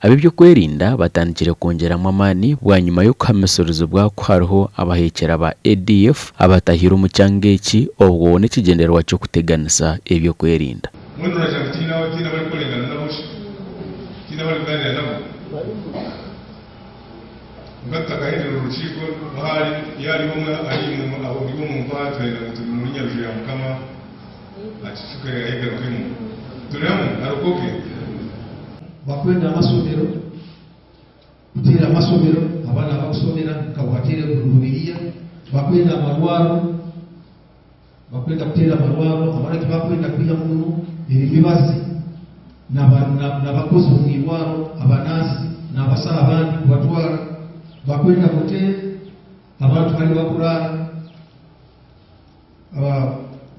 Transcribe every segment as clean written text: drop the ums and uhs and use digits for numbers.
Ab'eby'okwerinda batandikire kwongyeramu amaani bwanyima y'okuhamisirizibwa ku hariho abaheekyera ba ADF abatahire omu kyanga eki obwo n'ekigyendererwa ky'okuteganisa eby'okwerinda. Mbwenu noogira ngu tihaine tihaine abu arikukorengana nabo shi? Tihaine abu arikugaaniira nabo? Kwonka tutakahendire oru rukiiko, ahari yaaba ari omwe ahariimwe ori omu mpaha turenda ngu turi muri Nyaruju ya Mukama akicuke ayegarukemu. Turi hamwe? Arokoke. Bakwenda amasomero, kuteera amasomero abaana abakusomera nka bubateere Rubiriya, bakwenda amarwaro, bakwenda kuteera amarwaro, abaana tibakwenda kwihamu muno emibazi n'abakozi omu irwaro, abanaasi n'abasaho abandi kubatwara, bakwenda hoteeri abantu hali bakuraara.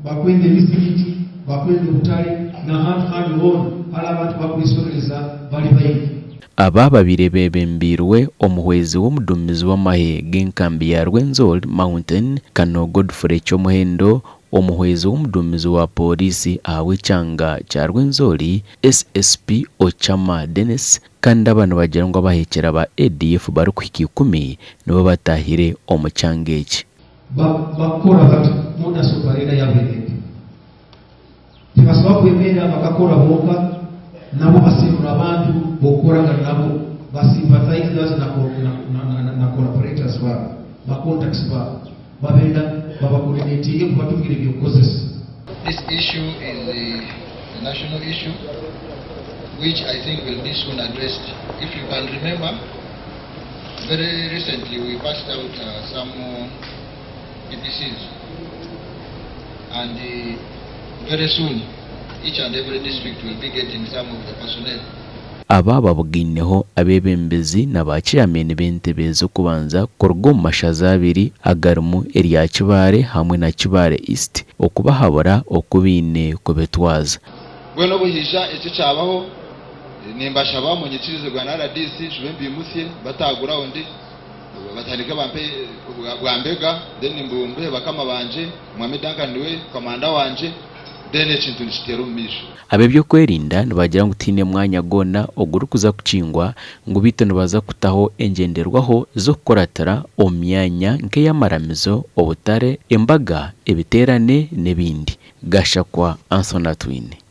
Bakwenda emizigiti, bakwenda obutare n'ahantu handi hoona hali abantu bakwesororeza bali baingi. Aba babaire bebembeirwe omuhwezi w'omuduumizi w'amahe g'enkambi ya Rwenzori Mountain, Colonel Godfrey Kyomuhendo, omuhwezi w'omuduumizi wa Pooriisi ahabw'ekyanga kya Rwenzori, SSP Ochama Denis kandi aba nibagira ngu abahekyera ba ADF barikuhika ikumi nibo bataahire omu kyanga eki. Bakukora bata modus operandi yabo eri embi. Tibasobola kwemerra bakakora bonka, nabo baserura abantu b'okukoragana nabo, ba sympathizers na, na, na, na, na collaborators babo, ba contacts babo, babenda babacoordinatinge kubatungira eby'okukozesa. This issue is a national issue which I think will be soon addressed. If you can remember, Very recently we passed out some PPCs and very soon each and every district will be getting some of the personnel. Aba babugaineho abeebembezi na ba chairman b'entebe z'okubanza kuruga omu mashaza abiri agarimu erya Kibaale hamwe na Kibaale East okubahabura oku baine kubetwaza. Mbwenu obuhaija ekyo kyabaho, Nimbashaba munyikirize bwa RDC nshube mbimutsye mbe aha ground batandike bampe bwa mbega then mbuhe bakama bangye Mwami Duncan niwe commander wangye then ekintu nikiteera omu maisho. Ab'eby'okwerinda nibagira ngu tihaine mwanya gwona ogurikuza kukingwa ngu beitu nibaza kutaho engyenderwaho z'okukuratira omu myanya nk'ey'amaramizo, obutare, embaga, ebiteerane n'ebindi. Gashakwa Anthony Atwine.